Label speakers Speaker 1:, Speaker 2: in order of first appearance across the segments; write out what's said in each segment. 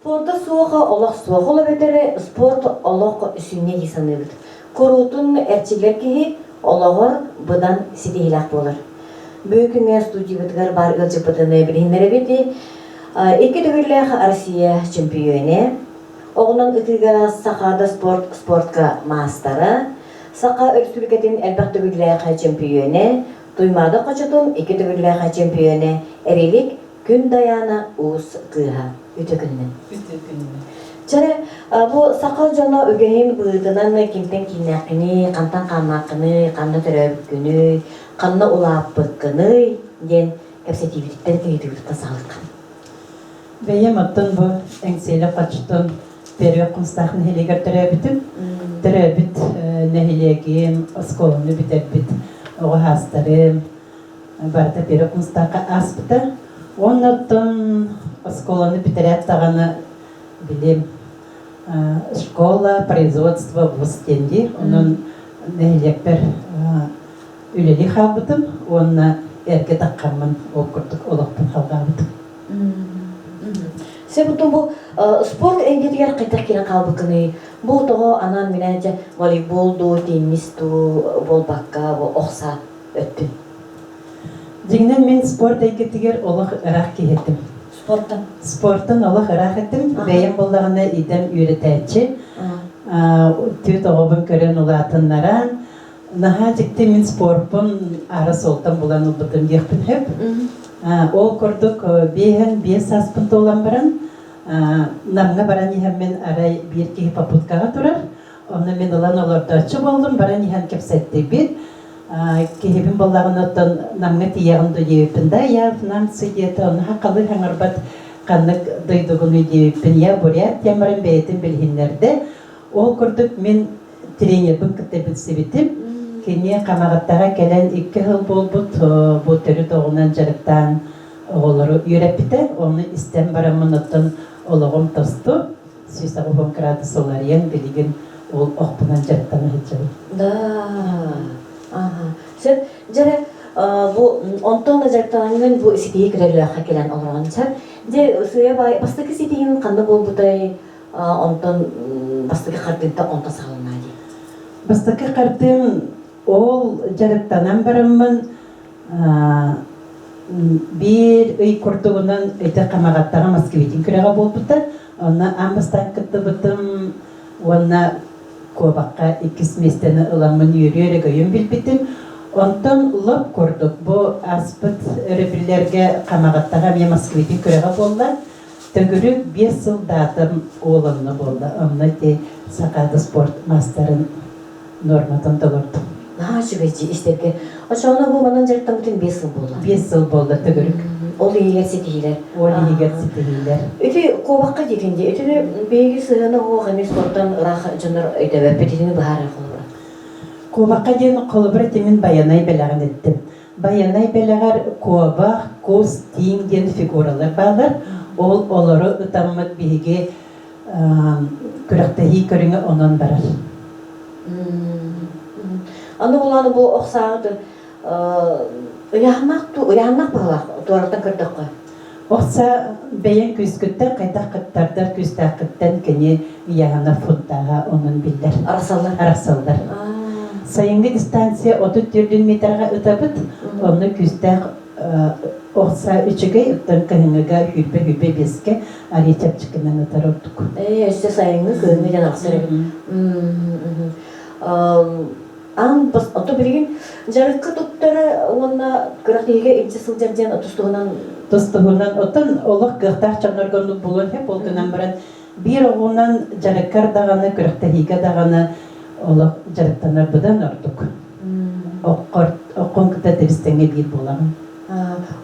Speaker 1: Спорда суох олох суох, ол эбэтэр спорт олох сүнньэ дии саныыбыт. Куруутун эрчиллэр киһи олоҕор быдан ситиһиилээх буолар. Бүгүн күҥҥэ студиябытыгар баар ыалдьыппытын билиһиннэрэбит. Икки төгүллээх Россия чөмпүйүөнэ, оҕунан ытыыга Сахаада спорт спортка маастара, Саха Өрөспүүбүлүкэтин элбэх төгүллээх чөмпүйүөнэ, Туймаада хочотун икки төгүллээх чөмпүйүөнэ Эрилик Күн Дайаана Уус кыыһа. Үтө күнүнэн.
Speaker 2: Үтө күнүнэн.
Speaker 1: Чэрэ, бу саха дьоно үгэһин быһыытынан кимтэн кииннээххиний, хантан хааннааххыный, ханна төрөөбүккүнүй, ханна улааппыккыный диэн кэпсэтиибититтэн ыйытыыбытыттан саҕалыахха.
Speaker 2: Бэйэм оттон бу Эҥсиэлэ хочотун Перүөх Хомустаах нэһилиэгэр төрөөбүтүм. Төрөөбүт нэһилиэгим, оскуоланы бүтэрбит оҕо саастарым, барыта Перүөх Хомустаахха ааспыта. Уонна оттон оскуоланы бүтэрээт даҕаны билим школа, производство, вуз диэн дии. Онон нэһилиэкпэр үлэлии хаалбытым уонна эргэ таххаммын ол курдук олохпун халҕаабытым.
Speaker 1: Сен бу спорт эйгэтигэр хайдах киирэн хаалбыккыный? Бу тоҕо анаан минээн волейбол дуу, теннис дуу буолбакка бу охса өттүн?
Speaker 2: Дьиҥинэн мин спорт эйгэтигэр олох ыраах киһи этим.
Speaker 1: Спортан?
Speaker 2: Спортан олох ыраах этим. Бэйэм буоллаҕына идэм үөрэтээччи. Түөрт оҕобун көрөн улаатыннаран, наһаа дьикти мин спорпун аара суолтан булан ылбытым диэхпин сөп. Ол курдук 55 сааспын туолан баран Намҥа баран иһэммин арай биир киһи попуткаҕа турар. Онно мин ылан олордооччу буоллум, баран иһэн кэпсэттибит. Киһибин буоллаҕына оттон Намҥа тиийэҕин дуо диэбиппин да, я в Намцы диэтэ, онно хаххалыы хаҥырбат ханнык дойдугунуй диэбиппин, я бурят диэн баран бэйэтин билиһиннэрдэ. Ол курдук мин тренербин кытта билсибитим. Кини Хамаҕаттаҕа кэлэн 2 сыл буолбут, бу төрүт оҕунан дьарыктаан оҕолору үөрэппитэ. Ону истэн бараммын оттон олоҕум тосту 180 градус уларыйан билигин ол охпунан дьарыктана сылдьабын.
Speaker 1: Да, ага. Сөп. Дьэрэ, бу онтон да дьарыктанаҥҥын бу ситиһии көтөллөөххө кэлэн олороҕун сөп. Дьэ, сыыйа баай бастакы ситиһииҥ ханна буолбутай? Онтон бастакы хардыыта онтон саҕаланаа дии.
Speaker 2: Бастакы хардыым ол дьарыктанан бараммын биир ый курдугунан ити Хамаҕаттаҕа Москвитин күрэҕэ буолбута. Онно аан бастаан кыттыбытым уонна куобахха иккис миэстэни ыламмын үөрүү эрэ көйүн билбитим. Онтон лоп курдук бу ааспыт өрөбүллэргэ Хамаҕаттаҕа эмиэ Москвитин күрэҕэ буолла. Төгүрүк 5 сыл даатам уол онно буолла. Онно ити Сахаада спорт маастарын нуорматын толордум.
Speaker 1: Наһаа үчүгэй дии истэргэ. Оччоҕуна бу манан дьарыктаммытыҥ 5 сыл буолла.
Speaker 2: 5 сыл буолла төгүрүк.
Speaker 1: Ол иһигэр ситиһиилэр.
Speaker 2: Ол иһигэр ситиһиилэр.
Speaker 1: Ити куобахха диэтин дии. Итини биһиги сыһыана суох эмиэ спортан ыраах дьоннор өйдөбөппүт. Итини быһаарар холобура.
Speaker 2: Куобахха диэн холобура ити мин Байанай бэлэҕин эттим. Байанай бэлэҕэр куобах, кус, тииҥ диэн фигуралар бааллар. Ол олору ытаммыт биһиги күрэхтэһии көрүҥэ онон барар.
Speaker 1: Аны булааны бу ох сааҕыт ыйааһыннаах ыйааһыннаах быһыылаах туораттан көрдөххө.
Speaker 2: Ох саа бэйэҥ күүскүттэн хайдах кыттардар күүстээххиттэн кини ыйааһына фунтааҕа онон биллэр.
Speaker 1: Арахсаллар.
Speaker 2: Арахсаллар. Сайыҥҥы дистанция 34 метрга ытабыт, онно күүстээх охса үчүгэй, оттон кыһыҥҥыга сүүрбэ-сүүрбэ биэскэ арыый чэпчэкинэн ытар ордук.
Speaker 1: Ээ, өссө сайыҥҥы, кыһыҥҥы диэн арахсар эбит. Аан бас ото билигин дьарыкка туттара уонна күрэхтэһиигэ илдьэ сылдьар диэн тус-туһунан
Speaker 2: Тус-туһунан оттон олох кыахтаах дьоннорго оннук буолуон сөп, ол гынан баран биир оҕунан дьарыккар даҕаны, күрэхтэһиигэ даҕаны олох дьарыктанар быдан ордук. Оккор оккун кытта тэбис-тэҥҥэ биир буолаҕын.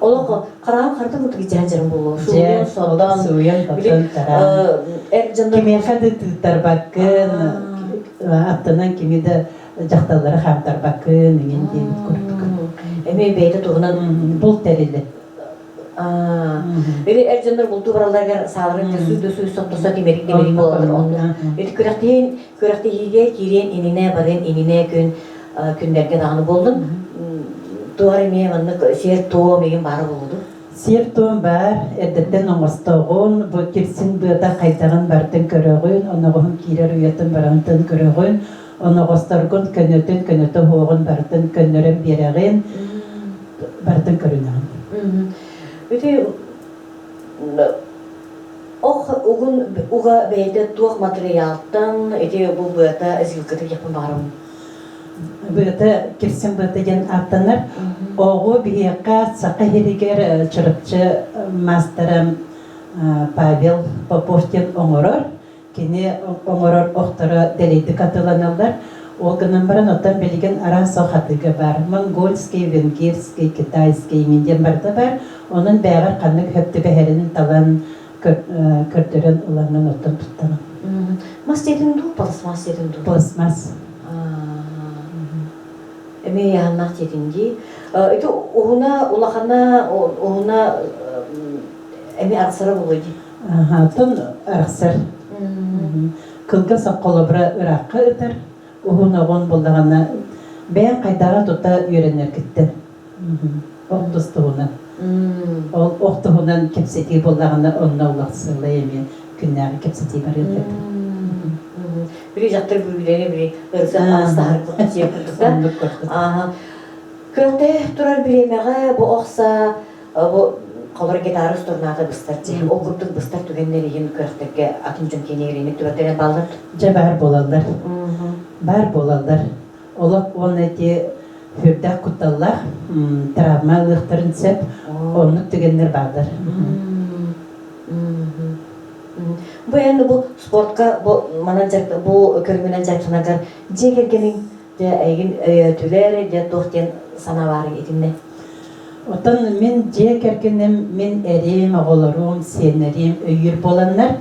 Speaker 1: Олох хараҕын харата курдук дьаан дьарым буолуо.
Speaker 2: Дьэ,
Speaker 1: Сууйан, сотон,
Speaker 2: сууйан,
Speaker 1: били
Speaker 2: хотон, тараан.
Speaker 1: эр дьоннор
Speaker 2: Кимиэхэ да тыыттарбаккын, аттынан кими да дьахталлары хаамтарбаккын, иҥин диэбит курдук.
Speaker 1: Эмиэ бэйэтэ туһунан
Speaker 2: Булт тэрилэ.
Speaker 1: Или эр дьоннор бултуу баралларыгар сааларын сүү да сүү соттосо тимирик тимирик буолаллар онно. Ити күрэхтэһиин күрэхтэһиигэ киириэн ининэ барыан ининэ күн күннэргэ даҕаны буоллун. Туох эмиэ маннык сиэр-туом игин баара буолуо дуу?
Speaker 2: Сиэр-туом баар, эрдэттэн оҥостоҕун, бу кирсин быата хайдаҕын барытын көрөҕүн, оноҕоһун киирэр уйатын барытын көрөҕүн, оноҕосторгун көнөтүн, көнөтө уһуоҕун барытын көннөрөн биэрэҕин, барытын көрүнэҕин.
Speaker 1: Ити ох угун уга бэйэтэ туох матырыйаалтан ити бу быата зилката диэхпин баҕарабын.
Speaker 2: Быата кирсин быата диэн ааттанар. Оҕу биһиэхэ саха иһигэр Чурапчы маастара Павел Попов диэн оҥорор. Кини оҥорор охторо дэлэйдик атыланаллар. Ол гынан баран оттон билигин араас ох атыыга баар. Монгольский, венгерский, китайский иҥин диэн барыта баар. Онон бэйэҕэр ханнык хөп түбэһэрин талан көрдөрөн ылаҥҥын оттон туттаҕын.
Speaker 1: Мас диэтин дуу, пластмасс диэтин дуу?
Speaker 2: Пластмасс.
Speaker 1: Эмиэ ыйааһыннаах диэтин дии. Ити уһуна, улахана, уһуна эмиэ арахсара буолуо дии.
Speaker 2: Оттон арахсар. Кылгас холобура ыраахха ытар, уһун оҕун буллаҕына бэйэҥ хайдаҕа тута үөрэнэргиттэн. Ох туһунан. Ол ох туһунан кэпсэтии буоллаҕына онно улахсыылай эмиэ күннээҕи кэпсэтии барыа
Speaker 1: Били дьахтар бүлүүлэри били ырыта таҥастаһар курдук да. Күөхтэ турар бириэмэҕэ бу охса бу холор гитара устурнаата быстар дии. Ол курдук быстар түгэннэр иһин күрэхтэргэ атын дьон киэнигириник түбэлтэлэр бааллар.
Speaker 2: Дьэ баар буолаллар. Баар буолаллар. Олох уонна ити сүрдээх кутталлаах травма ылыахтарын сөп. Оннук түгэннэр бааллар.
Speaker 1: Бу эн бу спортка бу манан бу көрүҥүнэн дьарыктанаргар дьиэ кэргэниҥ дьэ эйигин өйөөтүлэр дьэ туох диэн санаа баарый итиннэ?
Speaker 2: Оттон мин дьиэ кэргэним, мин эрим, оҕолорум, сиэннэрим өйүүр буоланнар,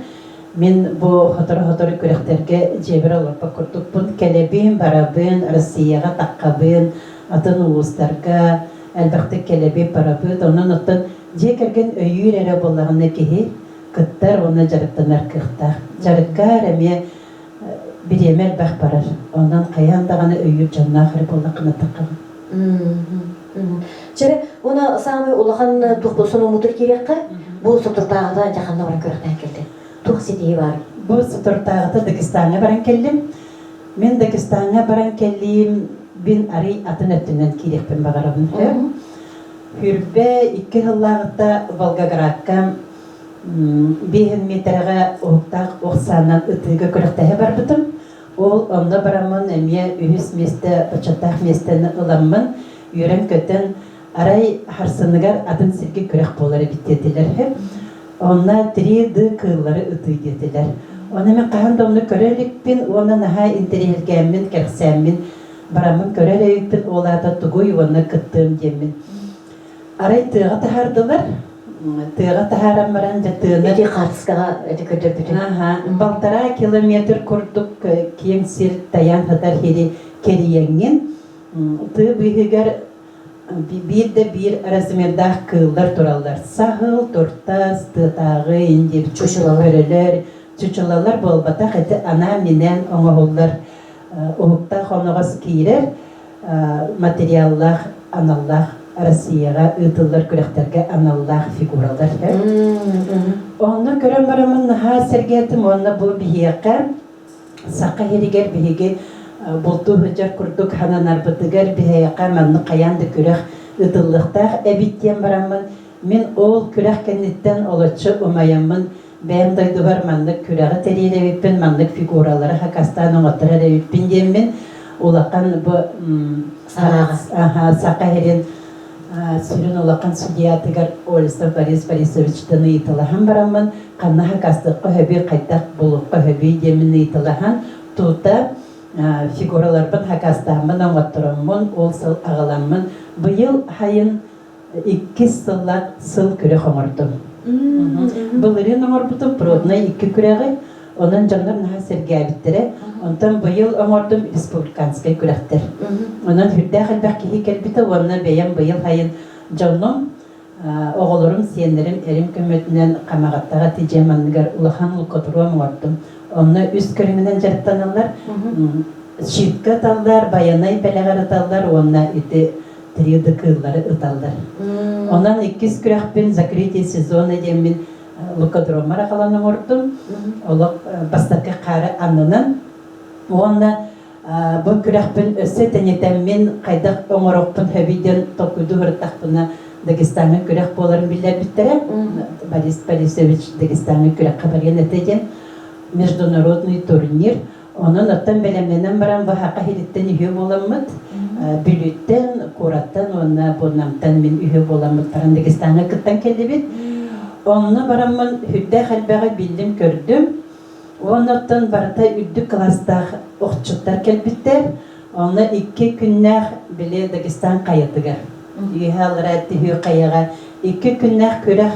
Speaker 2: мин бу сотору-сотору күрэхтэргэ дьиэбэр олорбот курдукпун. Кэлэбин, барабын, Россияҕа таххабын, атын улуустарга элбэхтик кэлэбит, барабыт. Онон оттон дьиэ кэргэн өйүүр эрэ буоллаҕына киһи кыттар уонна дьарыктанар кыахтаах. Дьарыккар эмиэ бириэмэ элбэх барар. Онон хайаан даҕаны өйүүр дьонноох эрэ буоллаххына таххаҕын.
Speaker 1: Чэ, уна саамай улахан туох сонуммутур киириэххэ, бу соторутааҕыта дьаханна баран көрөхтөөн кэлдим. Туох ситиһии баар?
Speaker 2: Бу соторутааҕыта Дагестаҥҥа баран кэллим. Мин Дагестаҥҥа баран кэллиим бин арый атын өттүнэн киириэхпин баҕарабын. Хүрбэ икки сыллааҕыта Волгоградка биэһин миэтэрэҕэ уһуктаах ох саанан ытыыга күрэхтэһэ барбытым. Ол онно бараммын эмиэ үһүс миэстэ, бочуоттаах миэстэни ыламмын, үөрэн-көтөн, арай харсыныгар атын сиргэ күрэх буолар эбит диэтилэр. Онно 3D кыыллары ытыы диэтилэр. Ону мин хаһан да онно көрө иликпин уонна наһаа интэриэһиргээммин, кэрэхсээммин бараммын көрөр эбиппин, ол аата тугуй уонна кыттыам диэммин. Арай тыаҕа таһаардылар. Тыаҕа таһааран баран дьэ тыаны
Speaker 1: Ити хаартыскаҕа ити көрдөрбүтүн.
Speaker 2: Аха, балтараа километр курдук киэҥ сир тайаан сытар сири кэрийэҥҥин тыа быыһыгар биир да биир размердаах кыыллар тураллар. Саһыл, туртас, тыатааҕы, индир, чучулалар, чучулалар буолбатах ити анаан-минээн оҥоһуллар уһуктаах оноҕос киирэр материаллаах аналлаах Россияҕа ыытыллар күрэхтэргэ аналлаах фигуралар. Онно көрөн бараммын наһаа сэргээтим уонна бу биһиэхэ саха иһигэр биһиги бултуу сылдьар курдук хананарбытыгар биһиэхэ маннык хайаан да күрэх ыытыллыахтаах эбит диэн бараммын мин ол күрэх кэнниттэн олоччу умайаммын бэйэм дойдубар маннык күрэҕи тэрийэр эбиппин, маннык фигуралары хакастаан оҥотторор эбиппин диэммин улахан бу Саха сирин сүрүн улахан судьуйатыгар Олесов Борис Борисовичтан ыйыталаһан бараммын ханна хакастыахха сөбүй, хайдах булуохха сөбүй диэммин ыйыталаһан тута фигураларбын хакастааммын оҥоттороммун ол сыл аҕаламмын быйыл сайын иккис сыллаах сыл күрэх оҥордум. Былырыын оҥорбутум пруднай икки күрэҕи, онон дьоннор наһаа сэргээбиттэрэ. Онтон быйыл оҥордум республиканскай күрэхтэр. Онон сүрдээх элбэх киһи кэлбитэ уонна бэйэм быйыл сайын дьонум, оҕолорум, сиэннэрим эрим көмөтүнэн Хамаҕаттаҕа тидьиэм анныгар улахан лукотуруом оҥордум. Онно үс көрүҥүнэн дьарыктаналлар. Щитка ыталлар, байанай бэлэҕэр ыталлар уонна ити 3D кыыллары ыталлар. Онон иккис күрэхпин закрытие сезона диэммин лукодроммар аҕалан оҥордум. Олох бастакы хаары аннынан. Уонна бу күрэхпин өссө тэнитэммин хайдах оҥоруохпун сөбүй диэн толкуйдуу сырыттахпына Дагестаҥҥа күрэх буоларын биллэрбиттэрэ. Борис Борисович Дагестаҥҥа күрэххэ барыан этэ диэн международный турнир. Онон оттон бэлэмнэнэн баран бу саха сириттэн үһүө буоламмыт, Бүлүүттэн, куораттан уонна бу Намтан мин үһүө буоламмыт баран Дагестаҥҥа кыттан кэллибит. Онно бараммын сүрдээх элбэҕи биллим-көрдүм. Уонна оттон барыта үрдүк кылаастаах охчуттар кэлбиттэр. Онно 2 күннээх били Дагестан хайатыгар, үөһэ аллараа түһүү хайаҕа 2 күннээх күрэх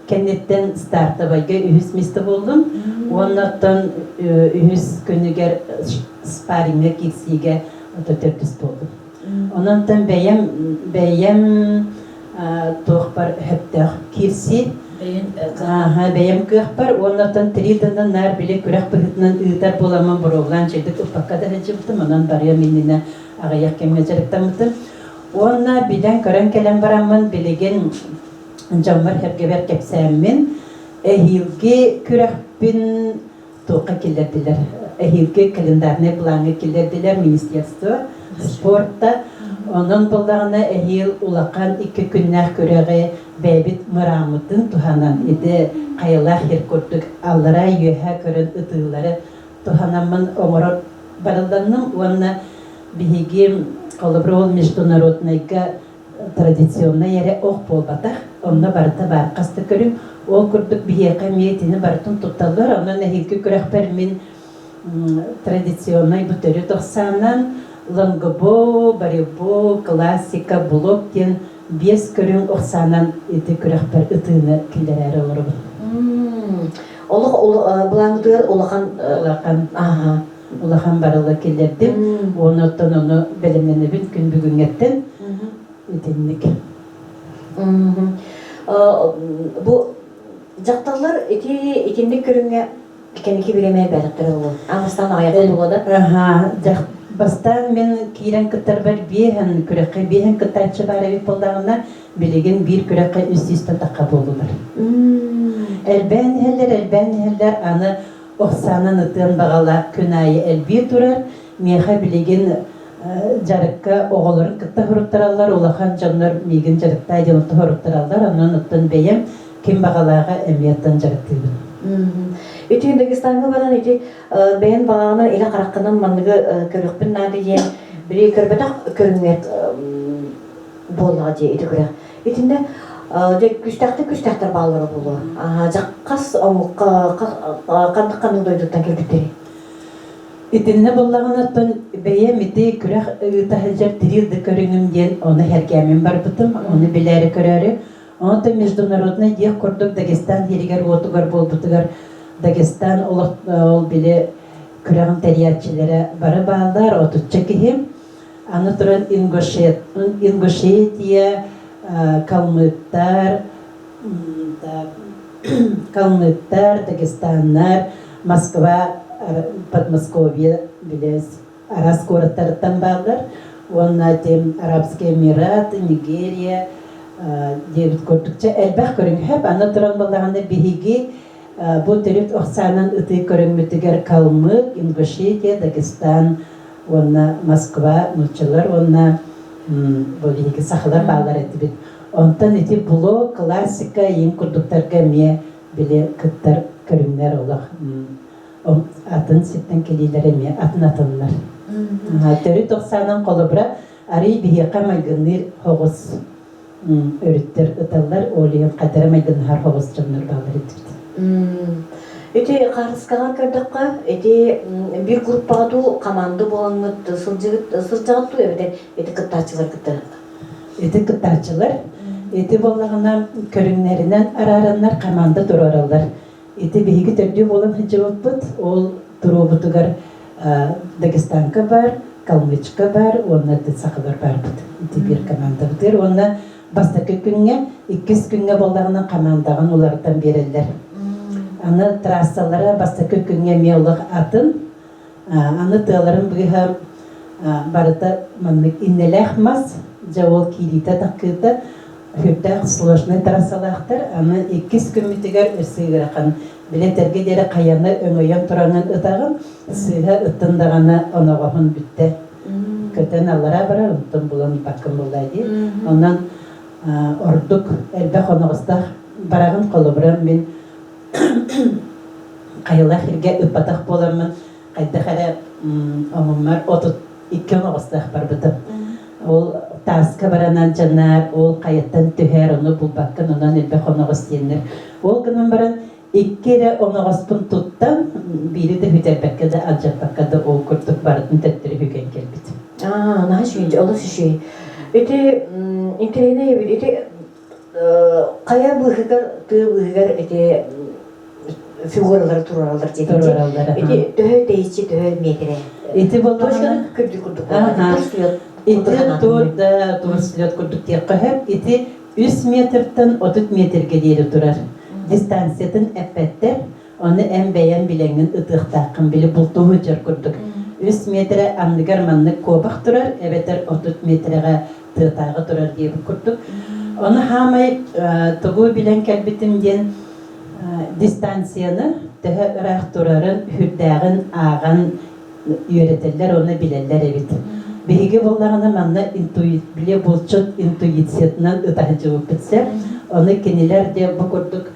Speaker 2: кэнниттэн стартовайга үһүс миэстэ буоллум. Уонна оттон үһүс күнүгэр спарриҥҥа киирсиигэ ото төрдүс буоллум. Онон бэйэм бэйэм туохпар сөптөөх киирсии бэйэм кыахпар уонна оттон тридынан наар били күрэх быһыытынан ыытар буоламмын боруобалаан чэйдик ыппакка да сылдьыбытым, онон барыам иннинэ аҕыйах кэмҥэ дьарыктаммытым. Уонна билэн-көрөн кэлэн бараммын билигин дьоммор-сэргэбэр кэпсээммин, эһиилги күрэхпин туохха киллэрдилэр? Эһиилги календарнай плаҥҥа киллэрдилэр Министерство спорта. Онон буоллаҕына эһиил улахан 2 күннээх күрэҕи бэйэбит мырааммытын туһанан ити хайалаах сир курдук аллараа үөһээ көрөн ытыылары туһанаммын оҥорор барылланным уонна биһиги холобур ол международнайга традиционнай эрэ ох буолбатах, онно барыта баар хас да көрүҥ. Ол курдук биһиэхэ эмиэ итини барытын тутталлар. Онон эһиилги күрэхпэр мин традиционнай бу төрүт ох саанан лонгобо, борьбо, классика, блок диэн 5 көрүҥ ох саанан ити күрэхпэр ытыыны киллэрээри олоробун.
Speaker 1: Олох былааҥҥытыгар улахан
Speaker 2: улахан улахан барыла киллэрдим. Уонна оттон ону бэлэмнэнэбин күн бүгүҥҥэттэн итинник.
Speaker 1: Бу дьахталлар ити итинник көрүҥҥэ кэнники бириэмэ элбээтэхтэрэ буолуо. Аан бастаан аҕыйахха буолуо да?
Speaker 2: Бастаан мин киирэн кыттарбар биэһэн күрэххэ биэһэн кыттааччы баар эбит буоллаҕына, билигин биир күрэххэ 300 тахха буоллулар. Элбээн иһэллэр, элбээн иһэллэр, аны Ох саанан ытыан баҕалаах күн аайы элбии турар. Миэхэ билигин дьарыкка оҕолорун кытта суруттараллар, улахан дьоннор миигин дьарыктаа диэн суруттараллар, онон оттон бэйэм ким баҕалааҕа эмиэ оттон дьарыктыыбын.
Speaker 1: Ити Дагестаҥҥа баран ити бэйэн баҕаҕынан илэ хараххынан манныгы көрүөхпүн наада диэн били көрбөтөх көрүҥҥэ буоллаҕа дии ити күрэх. Итиннэ дьэ күстээхтэр күстээхтэр бааллара буолуо. Дьэ хас омукка ханнык ханнык дойдуттан кэлбиттэрий?
Speaker 2: Итиннэ буоллаҕына оттон бэйэм ити күрэх ыыта сылдьар тирил да көрүҥүм диэн ону сэргээммин барбытым, ону билээри көрөөрү. Онтон международнай диэх курдук Дагестан сиригэр-уотугар буолбутугар Дагестан олох ол били күрэҕин тэрийээччилэрэ бары бааллар, отучча киһи. Аны туран Ингушетия, калмыктар, калмыктар, дагестаннар, Москва, Подмосковье билэс араас куораттарыттан бааллар. Уонна тем Арабские Эмираты, Нигерия диэбит курдукча элбэх көрүҥ. Аны туран буоллаҕына биһиги бу төрүт ох саанан ытыы көрүҥмүтүгэр Калмык, Ингушетия, Дагестан уонна Москва нууччалар уонна бу биһиги сахалар бааллар этибит. Онтон ити блок, классика иин курдуктарга эмиэ били кыттар көрүҥнэр олох атын сиртэн кэлиилэр эмиэ атын атыннар. Төрүт охсаанан холобура арый биһиэхэ майгынныыр хоҕус өрүттэр ыталлар, ол иһин хадара майгыннаһар хоҕус дьоннор бааллар этибит.
Speaker 1: Ити хаартыскаҕа көрдөххө, ити биир группаҕа дуу, команда буолаҥҥыт сылдьыгыт сылдьаҕыт дуу эбэтэр ити кыттааччылар кытта?
Speaker 2: Ити кыттааччылар ити буоллаҕына көрүҥнэринэн араараннар команда туруораллар. Ити биһиги төрдүө буолан сылдьыбыппыт. Ол туруобутугар Дагестанка бар, Калмычка бар уонна сахалар барбыт. Ити биир командабытыгар уонна бастакы күҥҥэ, иккис күҥҥэ буоллаҕына командаҕын уларытан биэрэллэр. Аны трассалара бастакы күҥҥэ эмиэ олох атын. Аны тыаларын быыһа барыта маннык иннэлээх мас, дьэ ол киириитэ-таххыыта. Сүрдээх сложнай трассалаахтар. Аны иккис күммүтүгэр өссө ыарахан. Билэтэргэ диэри хайаны өҥөйөн тураҥын ытаҕын, сыыһа ыттын даҕаны оноҕоһун бүттэ. Көтөн аллараа барар, онтон булан баккын буоллаа дии. Онон ордук элбэх оноҕостоох бараҕын холобура мин хайалаах сиргэ ыппатах буоламмын хайдах эрэ омуммар 32 оноҕостоох барбытым. Ол тааска баранан дьанаар, ол хайаттан түһэр, ону булбаккын, онон элбэх оноҕос диэннэр. Ол гынан баран икки эрэ оноҕоспун туттан, биири да бүтэрбэккэ да, алдьаппакка да ол курдук барытын төттөрү үгэн кэлбит.
Speaker 1: Аа, наһаа үчүгэй, олус үчүгэй. Ити интэриэһинэй эбит. Ити хайа быыһыгар, тыа быыһыгар ити фигуралары туруораллар диэтин
Speaker 2: Туруораллар.
Speaker 1: Ити төһө тэйиччи, төһө миэтэрэ?
Speaker 2: Ити
Speaker 1: Точканы
Speaker 2: буоллаҕына
Speaker 1: көрдүк курдук
Speaker 2: Аха.
Speaker 1: турслет
Speaker 2: Ити тур да турслет курдук диэххэ сөп. Ити 3 метртэн 30 метргэ диэри турар. Дистанциятын эппэттэр. Ону эн бэйэҥ билэҥҥин ытыахтааххын били бултуу сылдьар курдук. 3 метрэ анныгар маннык куобах турар, эбэтэр 30 метрэҕэ тыатааҕы турар диэбит курдук. Ону хаамай тугу билэн кэлбитим диэн дистанцияны төһө ыраах турарын, сүрдээҕин ааҕан үөрэтэллэр уонна билэллэр эбит. Биһиги буоллаҕына манна били булчут интуициятынан ытаһыдьыбыппыт сөп. Ону кинилэр де бу курдук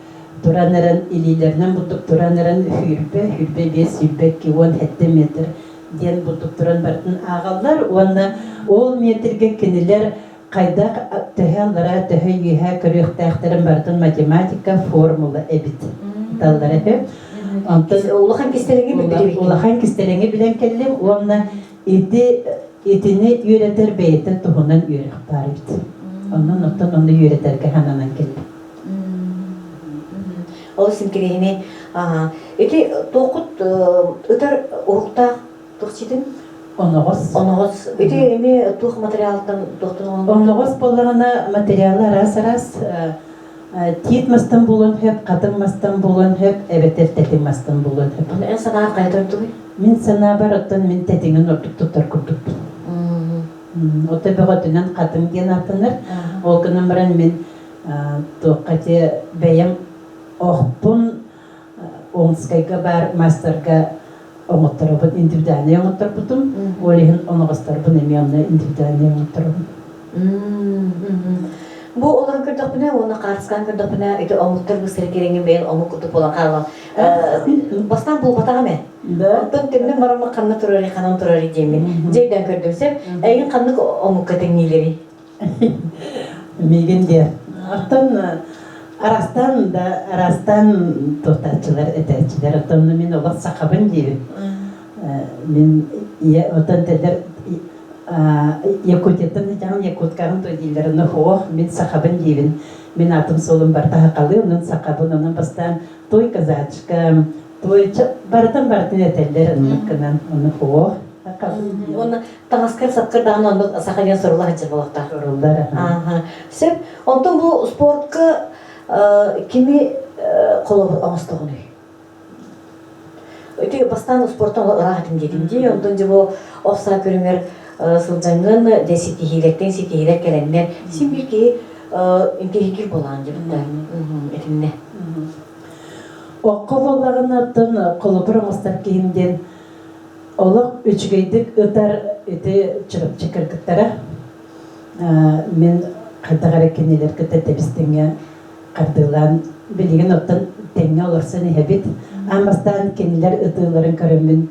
Speaker 2: туран эрэн илиилэринэн бурдук туран эрэн сүүрбэ, 25, 22, 17 метр диэн бурдук туран барытын ааҕаллар уонна ол метргэ кинилэр хайдах төһө аллараа, төһө үөһээ көрүөхтээхтэрин барытын математика формула эбит таллар үһү. Онтон
Speaker 1: Улахан кистэлэҥи билбит
Speaker 2: улахан кистэлэҥи билэн кэллим уонна ити итини үөрэтэр бэйэтэ туһунан үөрэх баар эбит. Онон оттон ону үөрэтэргэ сананан кэллим.
Speaker 1: Олус интэриэһинэй. Ити туоххут ытар уһуктаах туох
Speaker 2: Оноҕос.
Speaker 1: Оноҕос. Ити эмиэ туох материалтан туохтан оҥоһуллар?
Speaker 2: Оноҕос буоллаҕына материала араас-араас тиит мастан буолуон сөп, хатыҥ мастан буолуон сөп, эбэтэр тэтиҥ мастан буолуон сөп.
Speaker 1: Аны эн санаар хайа тордугуй?
Speaker 2: Мин санаабар оттон мин тэтиҥин ордук туттар курдукпун. Ото бөҕөтүнэн хатыҥ диэн ааттанар. Ол гынан баран мин туохха ити бэйэм охпун Омскайга баар маастарга оҥотторобун, индивидуальнай оҥотторбутум. Ол иһин оноҕосторбун эмиэ онно индивидуальнай оҥотторобун.
Speaker 1: Бу олорон көрдөхпүнэ уонна хаартыскаан көрдөхпүнэ ити омуктар быстар кирэҥин бэйэн омук курдук буолан хаалла. Бастаан булбатаҕым ээ. Онтон төннөн бараммын ханна турарый, ханан турарый диэммин. Дьэ өйдөөн көрдүм сөп. Эйигин ханнык омукка тэҥниилэрий?
Speaker 2: Миигин диэ. Оттон арастан да арастан туохтааччылар этээччилэр. Оттон мин олох сахабын диибин. Мин ийэ оттон тэлэр Якутияттан сылдьаҕын Якуткаҕын туой дииллэр. Онно суох мин сахабын диибин. Мин аатым суолум барыта сахалыы, онон сахабын. Онон бастаан той казачка, той барытын барытын этэллэр оннук гынан. Ону суох сахабын диэн.
Speaker 1: Уонна таҥаскар-сапкар даҕаны оннук саха диэн сурулла сылдьар буолуохтаах.
Speaker 2: Суруллар.
Speaker 1: Ааха. Сөп. Онтон бу спортка кими холобур оҥостоҕунуй? Ити бастаан спортан ыраах этим диэтим дии. Онтон дьэ бу ох саа көрүҥэр сылдьаҥҥын дьэ ситиһиилэртэн ситиһиилэр кэлэннэр син биир киһи интиһикир буолаан дьыбытта этиннэ.
Speaker 2: Окко буоллаҕына оттон холобур оҥостор киһим диэн олох үчүгэйдик ытар ити чырапчы кыргыттара. Мин хайдах эрэ кинилэр кытта тэбис-тэҥҥэ хардыылаан билигин оттон тэҥҥэ олорсон иһэбит. Аан бастаан кинилэр ытыыларын көрөммүн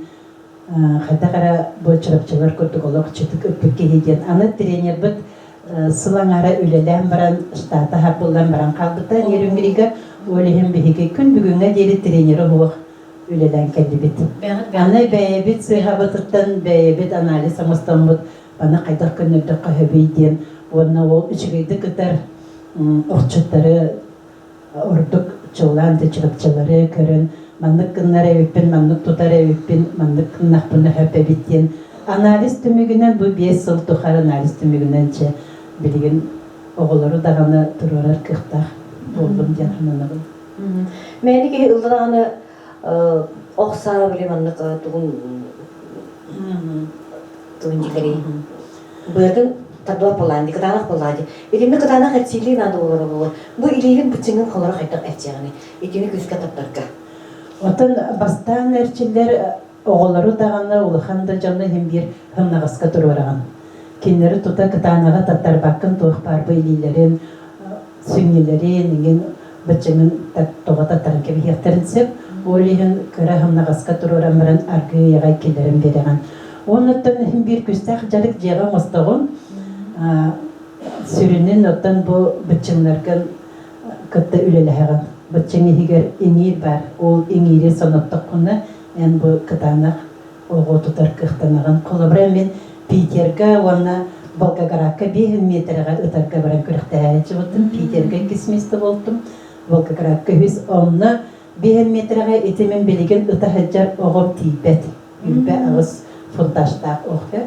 Speaker 2: хайдах эрэ бу чырапчылар курдук олох чытык ыппыт киһи диэн. Аны тренербит сыл аҥаара үлэлээн баран штата хаппыллан баран хаалбыта Нерюнгрига. Ол иһин биһиги күн бүгүҥҥэ диэри тренери суох үлэлээн кэллибит. Аны бэйэбит сыыһабытыттан бэйэбит анализ оҥостоммут аны хайдах көннөрдөххө сөбүй диэн уонна ол үчүгэйдик ытар охчуттары ордук чыллаан чырапчылары көрөн маннык гыннар эбиппин, маннык тутар эбиппин, маннык гыннахпына сөп эбит диэн анализ түмүгүнэн бу 5 сыл тухары анализ түмүгүнэн чэ билигин оҕолору даҕаны туруорар кыахтаах буоллум диэн сананабын.
Speaker 1: Мээнэ киһи ылла даҕаны ох саа били маннык тугун тугун дииллэрий быатын. тардыбат буоллаан дии, кытаанах буоллаҕа дии. Итинник кытаанах эрчиллии наада буолара буолуо. Бу илиигин быччыҥын холоро хайдах эрчиэҕиний? Итини күүскэ тардарга.
Speaker 2: Оттон бастаан эрчиллэр оҕолору даҕаны улахан да дьону иһин биир сымнаҕаска туруораҕын. Кинилэри тута кытаанаҕы таттарбаккын туох баар бу илиилэрин, сүнньүлэрин, иҥин быччыҥын тоҕо таттаран кэбиһиэхтэрин сөп. Ол иһин кыра сымнаҕаска туруоран баран аргыый аҕай киллэрэн биэрэҕин. Оннуттан иһин биир күүстээх дьарык дьиэҕэ оҥостоҕун. Сүрүнүн оттон бу быччыҥнаргын кытта үлэлэһэҕин. Быччыҥ иһигэр иҥиир баар. Ол иҥиири соноттоххуна эн бу кытаанах оҕо тутар кыахтанаҕын. Холобура, мин Питерга уонна Волгоградка 5 миэтэрэҕэ ытарга баран күрэхтэһээччибитим. Питерга иккис миэстэ буолтум, Волгоградка үһүс. Онно 5 миэтэрэҕэ ити мин билигин ыта сылдьар оҕом тиийбэт. 28 фунтажтаах охэ.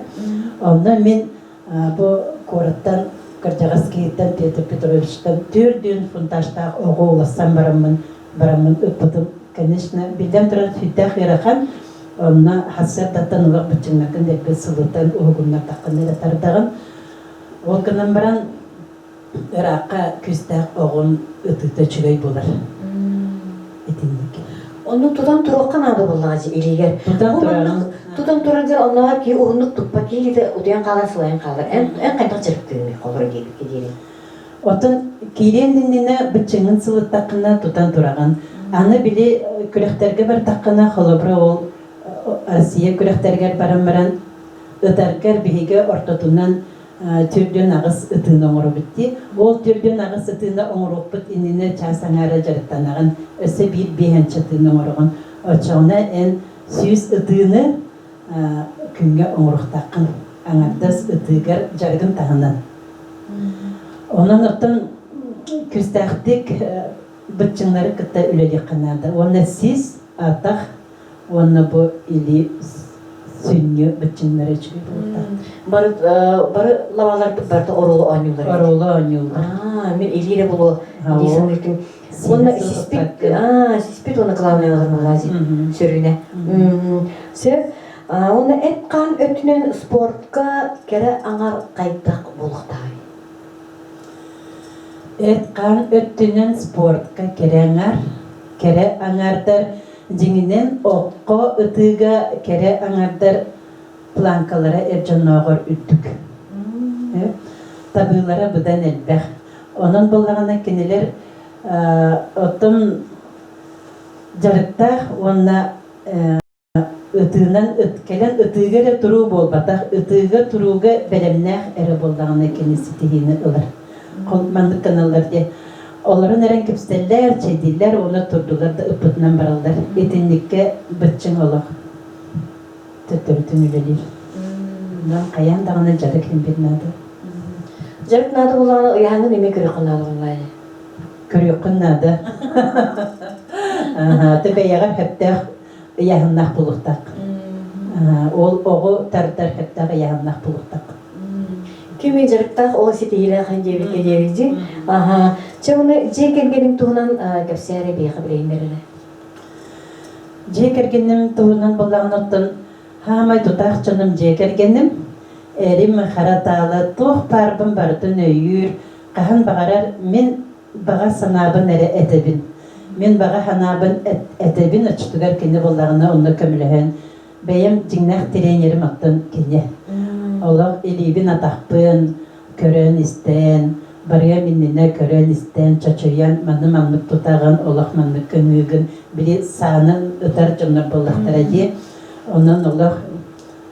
Speaker 2: Онно мин Бу куораттан кырдьаҕас киһиттэн Петр Петровичтан 4 фунтажтаах оҕо улассан бараммын бараммын ыппытым. Конечно, биллэн турар сүрдээх ыарахан. Онно сарсыардаттан олох быччыҥнакын дэлби сылытан уһугуннардаххына эрэ тардаҕын. Ол гынан баран ыраахха күүстээх оҕом ытыыта үчүгэй буолар. Итинник.
Speaker 1: Онно тутан туруохха наада буоллаҕа дьи илиигэр.
Speaker 2: Тутан
Speaker 1: Бу
Speaker 2: тураҕын.
Speaker 1: маннык тутан тураргар оннооҕор киһи уһуннук туппа киһи утуйан хаалар сылайан хаалар. Эн эн хайдах дьарыктыыгыный холоро диэбиккэ диэри?
Speaker 2: Оттон киириэн иннинэ быччыҥын сылыттаххына тутан тураҕын. Аны били күрэхтэргэ бардаххына, холобура ол Россия күрэхтэригэр баран баран ытаргар биһиги ортотунан 48 ытыыны оҥоробут дии. Ол 48 ытыыны оҥоруохпут иннинэ чаас аҥаара дьарыктанаҕын, өссө биир биэһэнчэ ытыыны оҥороҕун. Оччоҕуна эн 100 ытыыны күҥҥэ оҥоруохтааххын. Аҥардас ытыыгар дьарыгын таһынан. Онон оттон күүстээхтик быччыҥнары кытта үлэлиэххэ наада. Уонна сис, атах уонна бу илии сүнньү быччыҥнара үчүгэй буолта.
Speaker 1: Бары бары лабаларбыт барыта оруолу оонньууллар.
Speaker 2: Оруолу оонньууллар.
Speaker 1: Аа, мин илиирэ булуо дии саныыртым. Уонна сиспит, аа, сиспит уонна главное олор магази сөрүнэ. Сөп. Уонна эт-хаан өттүнэн спортка кэрэ аҥар хайдах буолуохтааҕый?
Speaker 2: Эт-хаан өттүнэн спортка кэрэ аҥар, кэрэ аҥардар дьиҥинэн окко ытыыга кэрэ аҥардар планкалара эр дьоннооҕор үрдүк. Табыылара быдан элбэх. Онон буоллаҕына кинилэр оттон дьарыктаах уонна Ытыынан ыт кэлэн ытыыга эрэ туруу буолбатах, ытыыга турууга бэлэмнээх эрэ буоллаҕына кини ситиһиини ылар. Маннык гыналлар диye. Олорон эрэн кэпсэтэллэр, чэйдииллэр уонна турдулар да ыппытынан бараллар. Итинниккэ быччыҥ олох төттөрүтүн үлэлиир. Онон хайаан даҕаны дьарык иһин наада.
Speaker 1: Дьарык наада буоллаҕына ыйааһыҥҥын эмиэ көрүөххүн наада буоллаҕа
Speaker 2: Көрүөххүн наада. Аха, ты бэйэҕэр сөптөөх ыйааһыннаах буолуохтаах. Ол оҕо тардар сөптөөх ыйааһыннаах буолуохтаах.
Speaker 1: Кими дьарыктаах ол ситиһиилээх диэбиккэ диэри Аха. Чэ, уну дьиэ кэргэниҥ туһунан кэпсээ эрэ биһиэхэ билиһиннэр эрэ.
Speaker 2: Дьиэ кэргэним туһунан буоллаҕына оттон хаамай тутаах дьонум дьиэ кэргэним. Эрим хара таала туох баарбын барытын өйүүр, хаһан баҕарар мин баҕа санаабын эрэ этэбин. Мин баҕа санаабын этэбин, оччотугар кини буоллаҕына онно көмөлөһөн бэйэм дьиҥнээх тренерим оттон кини. Олох илиибин-атахпын көрөн-истэн, барыам иннинэ көрөн-истэн, чочуйан, маны маннык тутаҕын, олох маннык кыҥыыгын, били саанан ытар дьоннор буоллахтара дии. Онон олох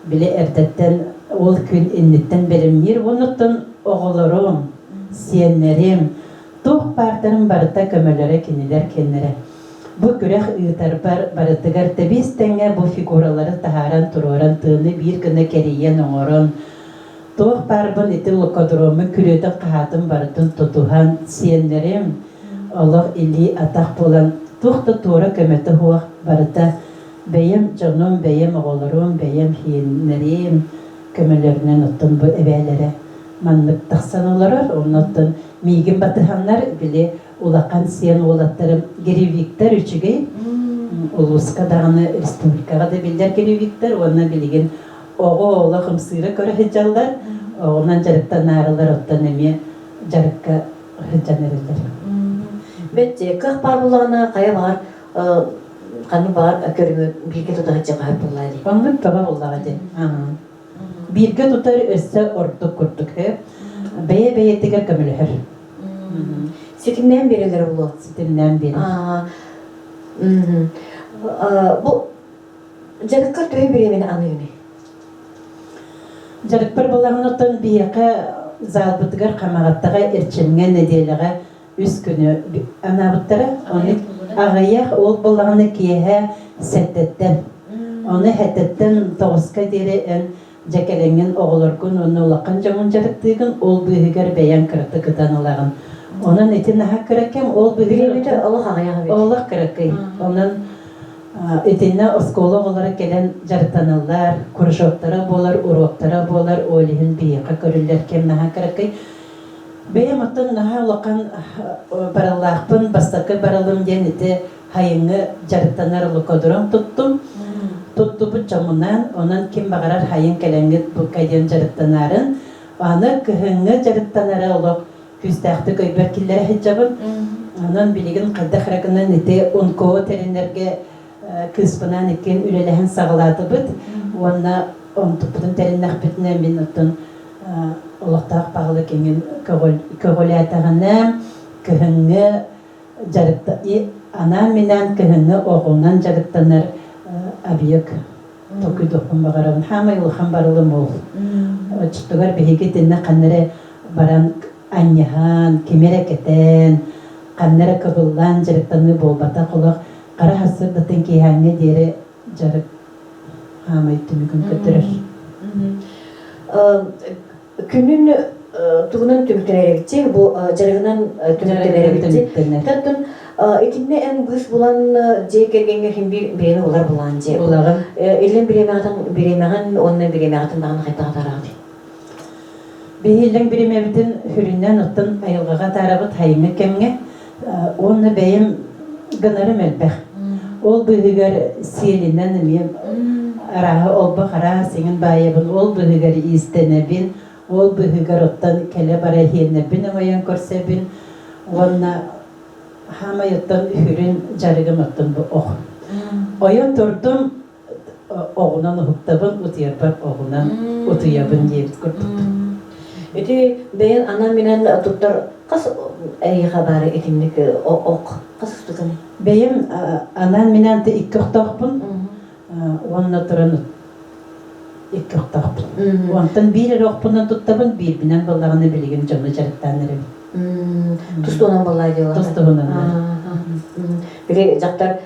Speaker 2: били эрдэттэн ол күн инниттэн бэлэмниир уонуттан оҕолорум, сиэннэрим, туох баардарым барыта көмөлөрө кинилэр киэннэрэ. Бу күрэх ыытарбар барытыгар тэбиэс тэҥҥэ бу фигуралары таһааран туруоран тыаны биир гына кэрийэн оҥорон туох баарбын ити локодрому күрүөтүн-хаһаатын барытын тутуһан сиэннэрим олох илии-атах буолан туох да туора көмөтө суох барыта бэйэм дьонум, бэйэм оҕолорум, бэйэм сиэннэрим көмөлөрүнэн оттон бу эбээлэрэ маннык тахсан олорор. Онно оттон миигин батыһаннар били улахан сиэн уолаттарым Гири Виктор үчүгэй улууска даҕаны республикаҕа да биллэр Гири Виктор уонна билигин Оҕо олох ымсыыра көрө сылдьаллар, оҕонон дьарыктанаарылар оттон эмиэ дьарыкка сылдьан эрэллэр.
Speaker 1: Бэт кыах баар буоллаҕына хайа баҕар ханнык баҕар көрүҥү бииргэ тута сылдьан хаһар буоллаа дии.
Speaker 2: Оннук таба буоллаҕа дии. Бииргэ тутар өссө ордук курдук бэйэ-бэйэтигэр көмөлөһөр.
Speaker 1: Ситимнээн биэрэллэр буолуо.
Speaker 2: Ситимнээн биэрэр.
Speaker 1: Бу дьарыккар төһө бириэмэни аныыгыный?
Speaker 2: Дьарыкпар буолаҕын оттон биһиэхэ залбытыгар Хамаҕаттаҕа Эрчимҥэ нэдиэлэҕэ үс күнү анаабыттара. Ону аҕыйах ол буоллаҕына киэһэ сэттэттэн. Ону сэттэттэн тоҕуска диэри эн дьэ кэлэҥҥин оҕолоргун уонна улахан дьоҥҥун дьарыктыыгын, ол быыһыгар бэйэҥ кыратык ытан ылаҕын. Онон ити наһаа кыра кэм, ол быыһыгар
Speaker 1: Бириэмэтэ олох аҕыйах эбит.
Speaker 2: Олох кыракый. Онон итиннэ оскуола оҕолоро кэлэн дьарыктаналлар, кружоктара буолар, уруоктара буолар, ол иһин биһиэхэ көрүллэр кэм наһаа кыракый. Бэйэм оттон наһаа улахан барыллаахпын, бастакы барылым диэн ити хайыҥҥы дьарыктанар лукодром туттум. Туттубут дьоммунаан, онон ким баҕарар хайын кэлэҥҥит букка диэн дьарыктанаарын, аны кыһыҥҥы дьарыктанары олох күүстээхтик өйбөр киллэрэ сылдьабын. Онон билигин хайдах эрэ гынан ити УНКО тэринэргэ кыыспынаан иккиэн үлэлэһэн саҕалаатыбыт уонна онтукпутун тэриннэхпитинэ мин оттон олохтоох баҕалык иҥин көҕүлээтэҕинэ кыһыҥҥы дьарыкта анаан-минээн кыһыҥҥы оҕунан дьарыктанар объект толкуйдуохпун баҕарабын. Хаамай улахан барылым ол. Оччотугар биһиги итиннэ ханна эрэ баран анньыһан, кими эрэ кэтээн, ханна эрэ кыбыллаан дьарыктаныы буолбатах олох хара сарсыардатын киэһээҥҥэ диэри дьарык хаамай түмүгүн көрдөрөр.
Speaker 1: Күнүн тугунан түмүктэнэр бу дьарыгынан түмүктэнэр Таттын итиннэ эн быыс булан дьиэ кэргэҥҥэ иһин биир бириэмэ булар булаан дьиэ.
Speaker 2: Булаҕын.
Speaker 1: Иллэн бириэмэҕитин бириэмэҕин уонна бириэмэҕитин даҕаны хайдах атаараҕытый?
Speaker 2: Биһииллэҥ бириэмэбитин сүрүннээн оттон айылҕаҕа атаарабыт сайыҥҥы кэмҥэ уонна бэйэм гынарым элбэх. Ол быыһыгар сиэлинэн эмиэ арааһы олбох араас иҥин баайабын, ол быыһыгар иистэнэбин, ол быыһыгар оттон кэлэ-бара иһиэннэрбин өҥөйөн көрсөбүн уонна хаамай оттон үһүрүн дьарыгым оттон бу ох. Ойон турдум, оҕунан уһуктабын, утуйарбар оҕунан утуйабын диэбит курдукпун.
Speaker 1: Ити бэйэн анан-минэн туттар хас эйиэхэ баары итинник ох хас устуканы?
Speaker 2: Бэйэм анаан-минээн икки охтоохпун уонна туран икки охтоохпун. Онтон биир эрэ охпунан туттабын, биирбинэн буоллаҕына билигин дьону дьарыктаан эрэбин.
Speaker 1: Тус-туһунан буоллаа дьыала.
Speaker 2: Тус-туһунан.
Speaker 1: Били дьахтар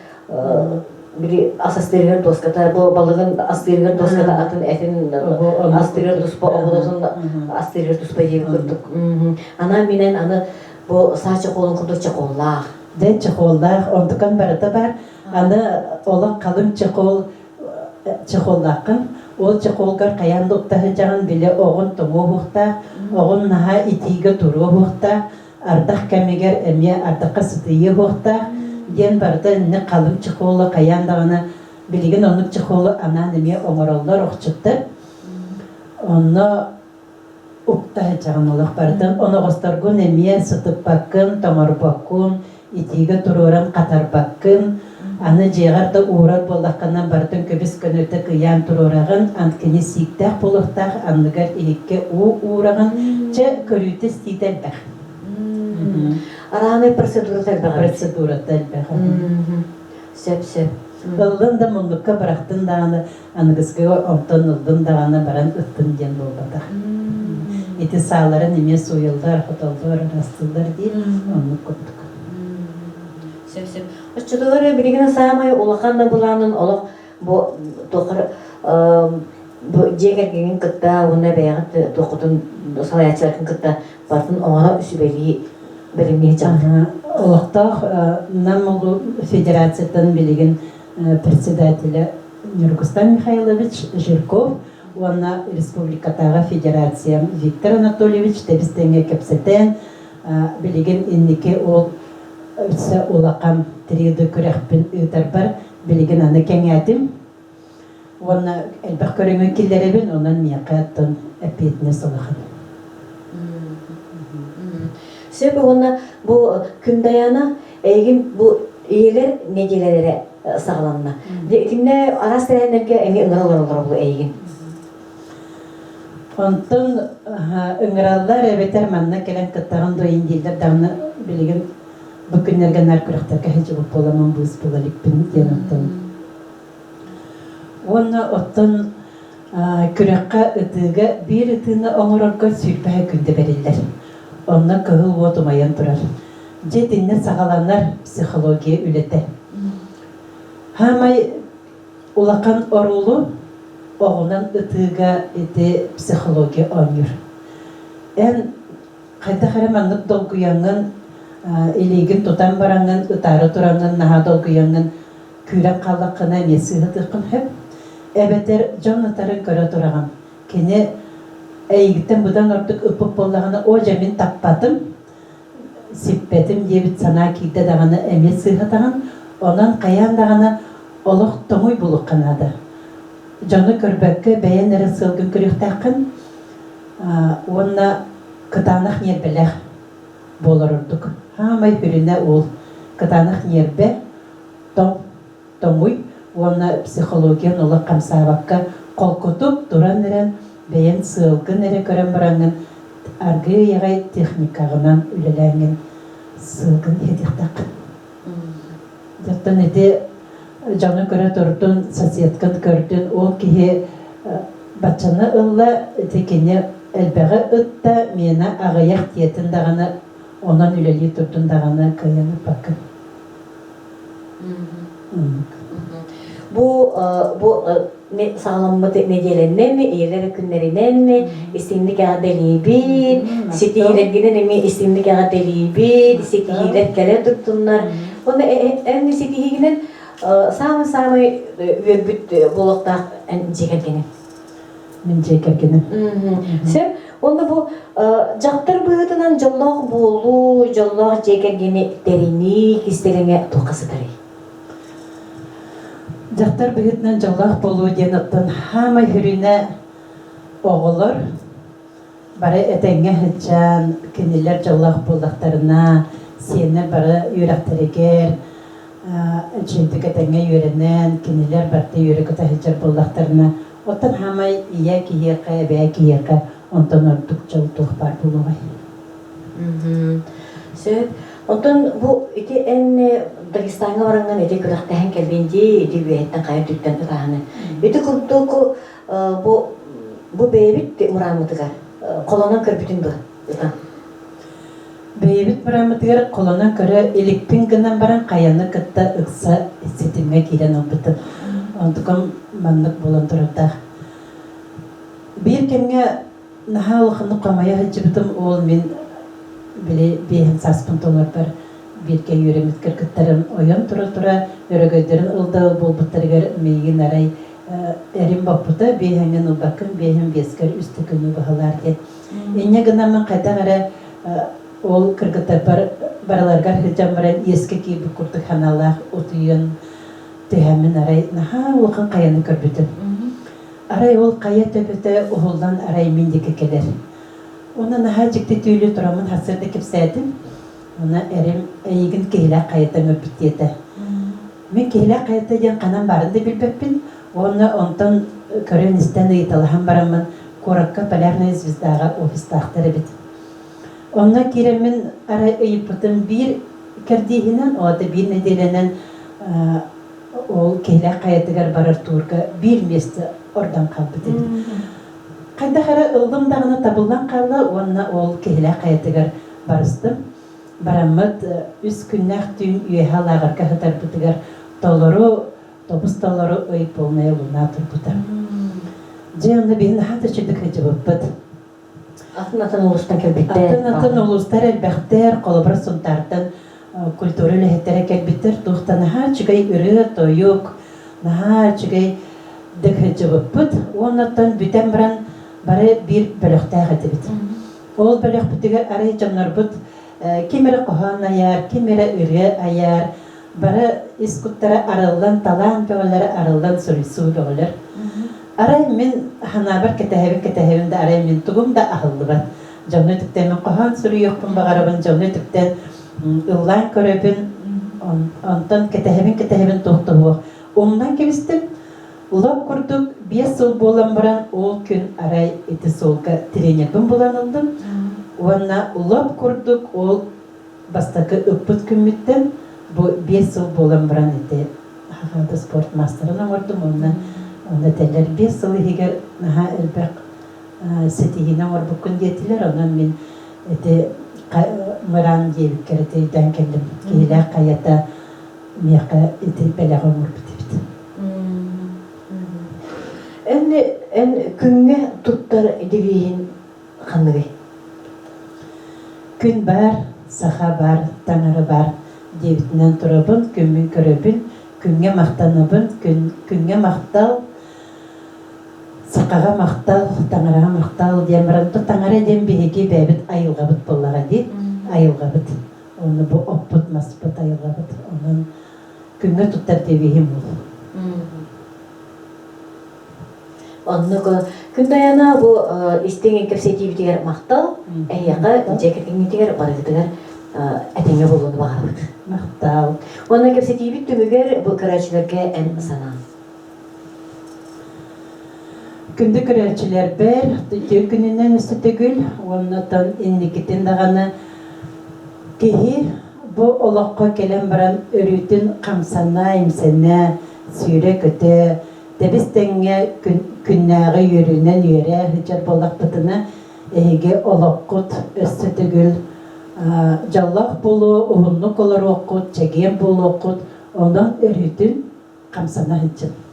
Speaker 1: били ас астыырыгар дуоската бу балыгын астыырыгар дуоската атын этин астыырыгар туспа оҕурутун астыырыгар туспа диэбит курдук анаан минэн аны бу саа чехолун курдук чехоллаах
Speaker 2: дьэ чехоллаах онтукан барыта бар аны олох халыҥ чехол чехоллааххын ол чехолгар хайаан да уктаһыдьаҕын били оҕун тоҥуоһуохтаах оҕун наһаа итиигэ туруоһуохтаах ардах кэмигэр эмиэ ардахха сытыйыа суохтаах диэн барыта инник халыҥ чехолу хайаан даҕаны билигин оннук чехолу анаан эмиэ оҥороллор охчуттар онно укта сылдьаҕын олох барытын оноҕосторгун эмиэ сытыппаккын тоҥорбоккун итиигэ туруоран хатарбаккын аны дьиэҕэр да уурар буоллаххына барытын көбүс көнөтө кыйаан туруораҕын анткини сииктээх буолуохтаах анныгар иһиккэ уу уураҕын чэ көрүүтэ-истиитэ элбэх
Speaker 1: Араанай процедурата элбэх
Speaker 2: процедурата элбэх
Speaker 1: сөп сөп
Speaker 2: ыллын да муннукка бырахтын даҕаны аныгыскыга онтон ыллын даҕаны баран ыттын диэн буолбатах ити сааларын эмиэ сууйаллар хотоллор ырастыыллар дии оннук курдук
Speaker 1: сөп сөп оччотугар билигин саамай улахан да былаанын олох бу туохар бу дьиэ кэргэҥин кытта уонна бэйэҕит туоххутун салайааччыларгын кытта барытын оҥоро сүбэлии бэлэмнии сылдьаҕыт
Speaker 2: олохтоох Нам улуу федерациятын билигин председателэ Нюргустан Михайлович Жирков уонна республикатааҕы федерация Виктор Анатольевич тэбис-тэҥҥэ кэпсэтэн билигин инники ол өссө улахан триды күрэхпин ыытарбар билигин аны кэҥээтим. Уонна элбэх көрүҥү киллэрэбин, онон миэхэ оттон эппиэтинэс улахан.
Speaker 1: Сөп уонна бу Күндаяна эйигин бу ийэлэр нэдиэлэлэрэ саҕаланна. Итиннэ араас тэрээһиннэргэ эмиэ ыҥыра олороллор бу эйигин.
Speaker 2: Онтон ыҥыраллар эбэтэр манна кэлэн кыттаҕын дуо дииллэр даҕаны билигин бу күннэргэ наар күрэхтэргэ сылдьыбыт буоламмын быыс була иликпин диэн оттон. Уонна оттон күрэххэ ытыыга биир ытыыны оҥорорго 20 күндэ бэриллэр. Онно кыһыл уот умайан турар. Дьэ итиннэ саҕаланар психология үлэтэ. Хаамай Улахан оруолу оҕунан ытыыга ити психология оонньуур. Эн хайдах эрэ маннык долгуйаҥҥын, илиигин тутан бараҥҥын, ытаары тураҥҥын, наһаа долгуйаҥҥын күүрэн хааллаххына эмиэ сыыһатыаххын сөп. Эбэтэр дьон ытарын көрө тураҕын. Кини эйигиттэн быдан ордук ыппыт буоллаҕына, оо дьэ мин таппатым, сиппэтим диэбит санаа киирдэ даҕаны эмиэ сыыһатаҕын, онон хайаан даҕаны олох тоҥуй булуохха наада. Дьону көрбөккө бэйэн эрэ сыалгын көрүөхтээххин уонна кытаанах ньиэрбэлээх буолар ордук. Хаамай сүрүнэ уол кытаанах ньиэрбэ, тоҥ тоҥуй уонна психологиян олох хамсаабакка холкутук туран эрэн бэйэн сыалгын эрэ көрөн бараҥҥын аргыый аҕай техникаҕынан үлэлээҥҥин сыалгын иһитиэхтэххин. Оттон ити дьону көрө турдун, соседкын көрдүн, ол киһи баччаны ылла, ити кини элбэҕи ытта, миэнэ аҕыйах диэтин даҕаны, онон үлэлии турдун даҕаны кыайан ыппаккын.
Speaker 1: Бу бу саҕаламмыт нэдиэлэннэн, ийэлэр күннэринэн истиҥник эҕэрдэлиибит, ситиһиилэргинэн эмиэ истиҥник эҕэрдэлиибит, ситиһиилэр кэлэ турдуннар. Уонна эн ситиһиигинэн саамай-саамай үөрбүт буолуохтаах эн дьиэ кэргэниҥ.
Speaker 2: Мин дьиэ кэргэним.
Speaker 1: Сөп. Уонна бу дьахтар быһыытынан дьоллоох буолуу, дьоллоох дьиэ кэргэни тэринии кистэлэҥэ туохха сытарый?
Speaker 2: Дьахтар быһыытынан дьоллоох буолуу диэн оттон хаамай сүрүнэ оҕолор бары этэҥҥэ сылдьан, кинилэр дьоллоох буоллахтарына, сиэннэр бары үөрэхтэригэр үчүгэйдик этэҥҥэ үөрэнэн, кинилэр барыта үөрэ-көтө сылдьар буоллахтарына, оттон хаамай ийэ киһиэхэ, эбээ киһиэхэ онтон ордук дьол туох баар буолуоҕай?
Speaker 1: Сөп. Оттон бу ити эн Дагестаҥҥа бараҥҥын ити күрэхтэһэн кэллин дии, ити үөһэттэн хайа үрдүттэн ытааһыны. Ити курдук бу бу бэйэбит мурааммытыгар холонон көрбүтүн дуо ытан?
Speaker 2: Бэйэбит мурааммытыгар холонон көрө иликпин гынан баран хайаны кытта ыкса ситимҥэ киирэн ылбытым. Онтукам маннык буолан турардаах. Биир кэмҥэ наһаа улаханнык хомойо сылдьыбытым уол мин били биэһин сааспын толорбор бииргэ үөрэммит кыргыттарым ойон тура-тура өрөгөйдөрүн ыл буолбуттарыгар миигин арай эрим боппута биэһэҥҥин ылбаккын биэһин биэскэр үстэ күнү баһылаар диэн. Инньэ гынаммын хайдах эрэ ол кыргыттарбар барыларыгар сылдьан баран иэскэ киирбит курдук санаалаах утуйан түһэммин арай наһаа улахан хайаны көрбүтүм. Арай ол хайа төбөтө уһуллан арай мин диэки кэлэр. Уонна наһаа дьикти түүлү тураммын сарсыарда кэпсээтим. Уонна эрим эйигин киһилээх хайата ыҥырбыт диэтэ. Мин киһилээх хайата диэн ханан баарын да билбэппин. Уонна онтон көрөн-истэн ыйыталаһан бараммын куоракка Полярная звездаҕа офистаахтар эбит. Онно киирэммин арай ыйыппытым биир кэрдииһинэн, ол биир нэдиэлэнэн ол Киһилээх хайатыгар барар туурга биир миэстэ ордон хаалбыт эбит. Хайдах эрэ ыллым даҕаны табыллан хаалла уонна ол Киһилээх хайатыгар барыстым. Бараммыт үс күннээх түүн үөһэ лааҕырга сытарбытыгар толору, тобус-толору ый полная луна турбута. Дьэ, онно биһи наһаа да үчүгдүк сылдьыбыппыт.
Speaker 1: Атын-атын улуустан кэлбиттэр.
Speaker 2: Атын-атын улуустар элбэхтэр, холобура Сунтаартан культура үлэһиттэрэ кэлбиттэр. Туохта наһаа үчүгэй ырыа-тойук, наһаа үчүгэй дык сылдьыбыппыт. Уоннаттан бүтэн баран бары биир бөлөхтөөх этибит. Ол бөлөхпүтүгэр арай дьоннорбут ким эрэ хоһоон айар, ким эрэ ырыа айар, бары ис куттара арыллан, талаан бөҕөлөрө арыллан суруйсуу бөҕөлөр. Арай мин санаабар кэтэһэбин кэтэһэбин да арай мин тугум да аһыллыбат. Дьону үтүктэн мин хоһоон суруйуохпун баҕарабын, дьону үтүктэн ыллаан көрөбүн. Онтон кэтэһэбин кэтэһэбин туох да суох. Умнан кэбистим. Лоп курдук 5 сыл буолан баран ол күн арай ити суолга тренербин булан ыллым. Уонна лоп курдук ол бастакы ыппыт күммүттэн бу 5 сыл буолан баран ити Хахаата спорт маастарын оҥордум уонна онно этэллэр 5 сыл иһигэр наһаа элбэх ситиһиини оҥорбуккун диэтилэр. Онон мин ити мыраан диэбиккэр ити өйдөөн кэллим. Киһилээх хайата миэхэ ити бэлэҕи оҥорбут эбит.
Speaker 1: Эн, эн күҥҥэ туттар девиһин ханныгый?
Speaker 2: Күн баар, саха баар, таҥара баар диэбитинэн турабын, күммүн көрөбүн, күҥҥэ махтанабын, күн, күҥҥэ махтал, сахаҕа махтал, таҥараҕа махтал диэн баран, таҥара диэн биһиги бэйэбит айылҕабыт буоллаҕа дии, айылҕабыт. Онно бу оппут, маспыт, айылҕабыт. Онон күҥҥэ туттар девиһим ол.
Speaker 1: Оннук күн дайана бу истиҥ кэпсэтиибитигэр махтал. Эһиэхэ дьиэ кэргэҥҥитигэр барыгытыгар этэҥҥэ буолууну баҕарабыт.
Speaker 2: Махтал.
Speaker 1: Уонна кэпсэтиибит түмүгэр бу көрөөччүлэргэ эн санаан.
Speaker 2: Күндү көрөөччүлэрбэр үтүө күнүнэн өссө төгүл уонна оттон инникитин даҕаны киһи бу олоххо кэлэн баран өрүүтүн хамсана-имсэнэ, сүүрэ-көтө, тэбис-тэҥҥэ күннээҕи үөрүүнэн үөрэ сылдьар буоллахпытына, эһиги олоххут өссө төгүл дьоллоох буолуо, уһуннук олоруоххут, чэгиэн буолуоххут, онон өрүүтүн хамсана сылдьын.